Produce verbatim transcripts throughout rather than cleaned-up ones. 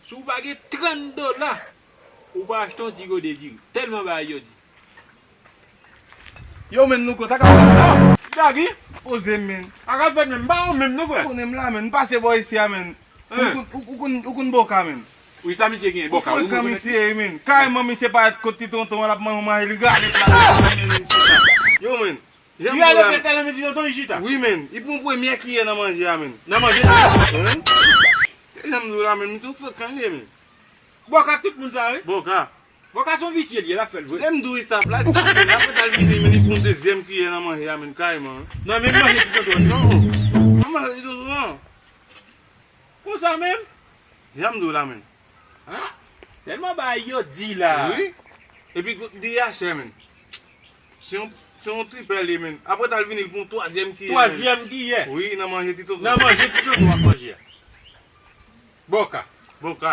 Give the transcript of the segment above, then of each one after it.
Si w pa gen trant dola, ou pa achte yon ti gode diri. Tèlman bagay yo di. Yo, men, nou konn sa k ap fèt la. Dagi, poze m, men. Sa k ap fèt menm? M pa wè w menm non, frè. Konnen m la, men. M pase bò isi a, men. Ou konn, ou, ou konn, ou konn Boka, men. Wi, sa misye gen? Boka, wi, mwen konnen. Misye, men. Kareman, misye parèt kot ti tonton an, l ap manje, manje, li rale plat la, men, misye. Yo, men. Li rale plat la, men, ti tonton, li chita. Wi, men. Li pran premyè kiyè nan manje a, men. Nan manje, ti tonton. Jan m di w la, men, misye yon frekan li ye, men. Boka tout moun sa, wi. Boka. Boka se yon visye li ye, l ap fè l vre. Lè m di w staff la, staff la, apre sa l vini, men li pran dezyèm kiyè nan manje a, men, kareman. Nan menm manje ti tonton. Non. Nan manje ti tonton an. Konsa menm? Jan m di w la, men. Ah, tèlman bagay yo di la. Wi. Epi, li achè, men. Se yon, se yon tripè li, men. Apre sa l vini, li pran twazyèm kiyè, men. Twazyèm kiyè? Wi, nan manje ti tonton. Nan manje ti tonton ap manje a. Boka. Boka.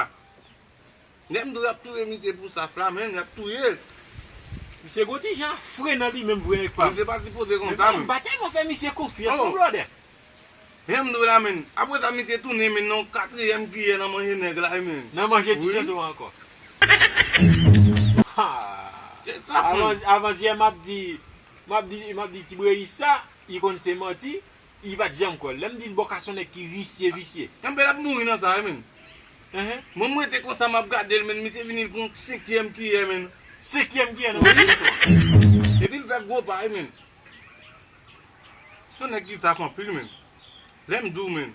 Lè m di w y ap touye misye pou staff la, men, y ap touye l. Misye gon ti jan fre nan li menm vre nèg pa m. Misye pa sipoze konn sa, men. M pa tèlman fè misye konfyans non, blòdè. Jan m di w la, men. Apre sa, misye tounen, men, nan katriyèm kiyè nan manje nèg la, men. Nan manje ti tonton ankò. Ha! Se sa, men. Avan, avan yè m ap di, m ap di, m ap di ti Breyis sa, li konn se manti. Li pa t janm kwè l. Lè m di l Boka se yon nèg ki visye, visye. Kanpe l ap mouri nan sa, wi, men. Enhen. Mwen, mwen rete konsa, m ap gade l, men, misye vini, l pran senkyèm kiyè, men. Senkyèm kiyè nan manje tonton an. Epi l fè gwo pa, wi, men. Se yon nèg ki taf anpil, men. Lè m di w, men.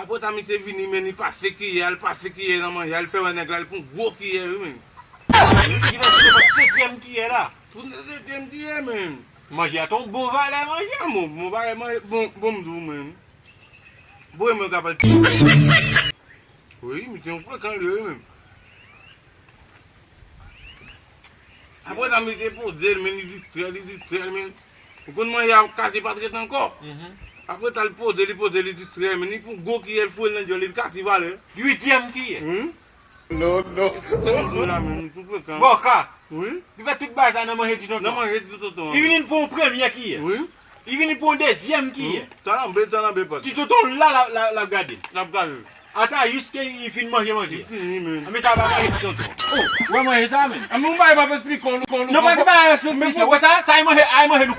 Apre sa, misye vini, men, li pase kiyè, li pase kiyè nan manje, li fè wè nèg la, li pran gwo kiyè, wi, men. Li vin sou senkyèm kiyè la. Sou senkyèm kiyè, men. Manje a te yon bon valè manje. Ah, bon, bon valè manje, bon, bon, m di w, men. Bon, e mwen k ap al. Wi, misye yon frekan li ye, wi, men. Apre sa, misye poze l, men li distrè, li distrè, men. Ou konn manje a kase pa t ret ankò. Apre sa, li poze, li poze, li distrè, men li pran gwo kiyè, l foure l nan dyòl li, li kase valè. Uityèm kiyè. Wi. Non, non. Sa m di w la, men, li sou frekan. Boka. Wi. Li fè tout bagay sa nan manje ti tonton. Nan manje ti tonton. Li vini pran yon premyè kiyè. Wi. Li vini pran yon dezyèm kiyè. Tananbe, tananbe, pati. Ti tonton la, la, la, l ap gade l. L ap gade l. Ata jiske li fin manje manje. Li fini, men. Anben sa pa manje ti tonton. Oh, ou pa manje sa, men. Anben, ou pa, pa esplike w, w, w. Non, pa, pa esplike w. Ou wè sa? Sa e manje, a e manje nou.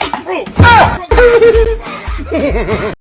Oh!